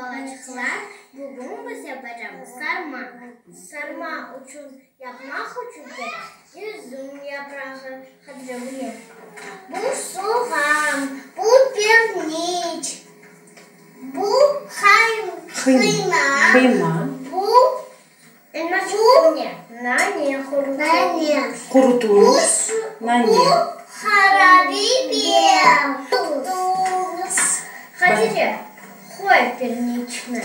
Balaçıqlar, bugün biz yapacamız sarma. Sarma içün yapmaq içün kerek yüzüm yaprağı, Hatice, bu ne? Bu soğan, bu pirniç, bu qıyma, bu Bu nane Qurutılmış nane. Bu qara biber. Tuz. Hatice, qoy pirniçni.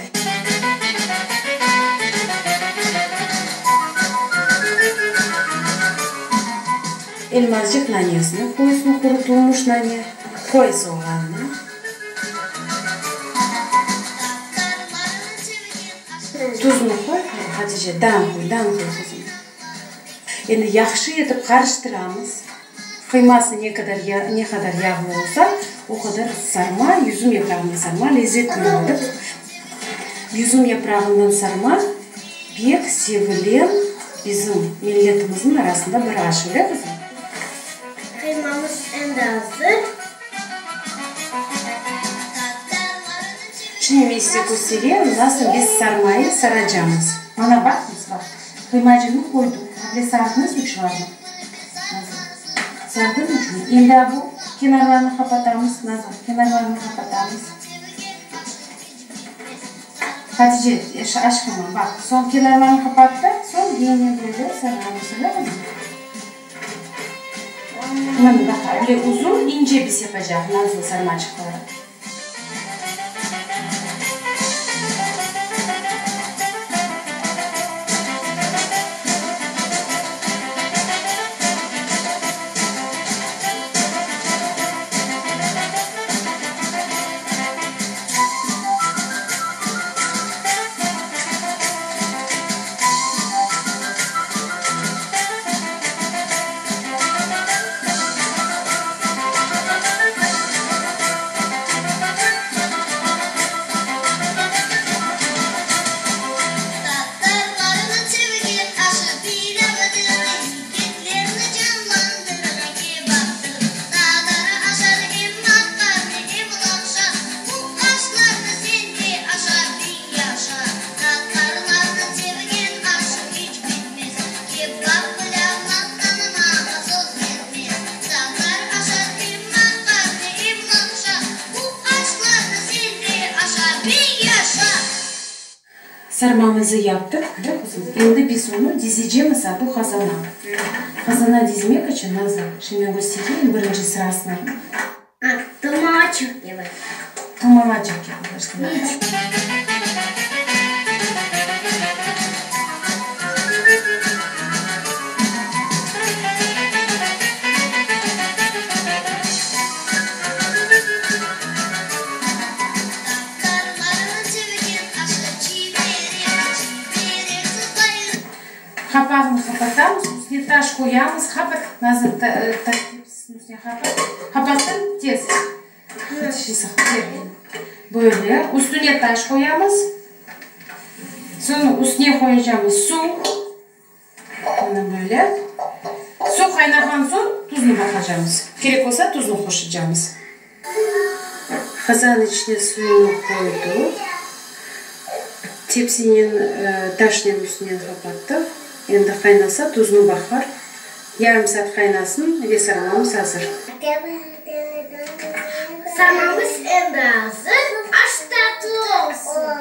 Elmazcıq nanesini qoysın, qurutılmış nane. Qoy soğannı. Tuznı qoy, Hatice, dam qoy, dam qoy, qızım. Endi yahşı etip qarıştıramız. Qıyması ne qadar ne qadar yağlı olsa, o qadar sarma, yüzüm yaprağından sarma lezzetli olur. Yüzüm yaprağından sarma pek sevilen bizim milletimizniñ arasında bir aş, öyle, qızım? Qıymamız endi azır. Şimdi men size köstereyim, nasıl biz sarmayı saracamız. Mana baqıñız, baq, qıymacıqnı qoydıq. Able sardıñızmı şularnı? Nazlı, sardıñızmı? Endi a bu kenarlarını qapatamız, Nazlı, kenarlarını qapatamız. Hatice, aşqına, baq, soñ kenarlarını qapattıq, soñ yine böyle saramız, öyle qızım? Mına, baq, able uzun, ince biz yapacaq, Nazlı, sarmaçıqları. Sarmamızı yaptıq, da, qızım? Endi biz onı dizecemiz a bu qazana. Qazana dizmek içün, Nazlı, şimdi men köstereyim birinci sırasını. Tomalaçıq kibi. Tomalaçıq kibi başla. Qapağını qapatamız, üstüne taş qoyamız. Qapat, Nazlı, tepsisiniñ üstüne qapat. Qapattın? Tez. Böyle. Üstüne taş qoyamız. Soñ üstüne qoyacamız suv. Mına böyle. Suv qaynağan soñ tuznı baqacamız. Kerek olsa tuznı qoşacamız. Qazan içine suyunı qoydıq. Tepsinen, taşnen üstünen qapattıq. Endi qaynasa tuznı baqar. Yarım saat qaynasın ve sarmamız azır. Sarmamız endi azır. Aş tatlı olsun!